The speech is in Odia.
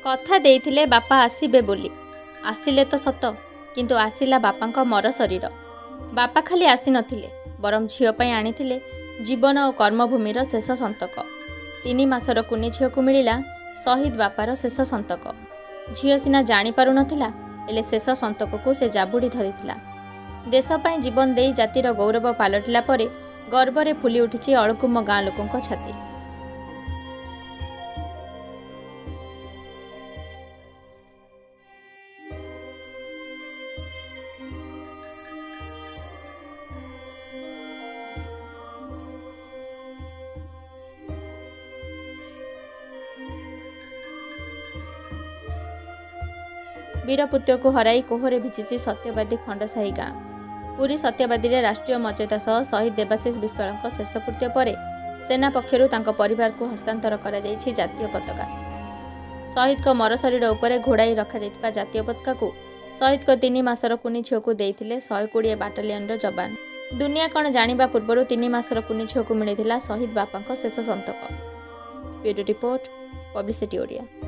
କଥା ଦେଇଥିଲେ ବାପା ଆସିବେ ବୋଲି। ଆସିଲେ ତ ସତ, କିନ୍ତୁ ଆସିଲା ବାପାଙ୍କ ମର ଶରୀର। ବାପା ଖାଲି ଆସିନଥିଲେ, ବରଂ ଝିଅ ପାଇଁ ଆଣିଥିଲେ ଜୀବନ ଓ କର୍ମଭୂମିର ଶେଷ ସନ୍ତକ। 3 ମାସର କୁନି ଝିଅକୁ ମିଳିଲା ଶହୀଦ ବାପାର ଶେଷ ସନ୍ତକ। ଝିଅ ସିନା ଜାଣିପାରୁନଥିଲା, ହେଲେ ଶେଷ ସନ୍ତକକୁ ସେ ଜାବୁଡ଼ି ଧରିଥିଲା। ଦେଶ ପାଇଁ ଜୀବନ ଦେଇ ଜାତିର ଗୌରବ ପାଲଟିଲା ପରେ ଗର୍ବରେ ଫୁଲି ଉଠିଛି ଅଳକୁମ ଗାଁ ଲୋକଙ୍କ ଛାତି। ବୀରପୁତ୍ରକୁ ହରାଇ କୋହରେ ଭିଜିଛି ସତ୍ୟବାଦୀ ଖଣ୍ଡସାହି ଗାଁ। ପୁରୀ ସତ୍ୟବାଦୀରେ ରାଷ୍ଟ୍ରୀୟ ମର୍ଯ୍ୟାଦା ସହ ଶହୀଦ ଦେବାଶିଷ ବିଶ୍ୱାଳଙ୍କ ଶେଷକୃତ୍ୟ ପରେ ସେନା ପକ୍ଷରୁ ତାଙ୍କ ପରିବାରକୁ ହସ୍ତାନ୍ତର କରାଯାଇଛି ଜାତୀୟ ପତାକା। ଶହୀଦଙ୍କ ମରଶରୀର ଉପରେ ଘୋଡ଼ାଇ ରଖାଯାଇଥିବା ଜାତୀୟ ପତାକାକୁ ଶହୀଦଙ୍କ 3 ମାସର କୁନି ଝିଅକୁ ଦେଇଥିଲେ 120 ବାଟାଲିୟନର ଯବାନ। ଦୁନିଆ କ'ଣ ଜାଣିବା ପୂର୍ବରୁ 3 ମାସର କୁନି ଝିଅକୁ ମିଳିଥିଲା ଶହୀଦ ବାପାଙ୍କ ଶେଷ ସନ୍ତକ। Bureau report, publicity Odia.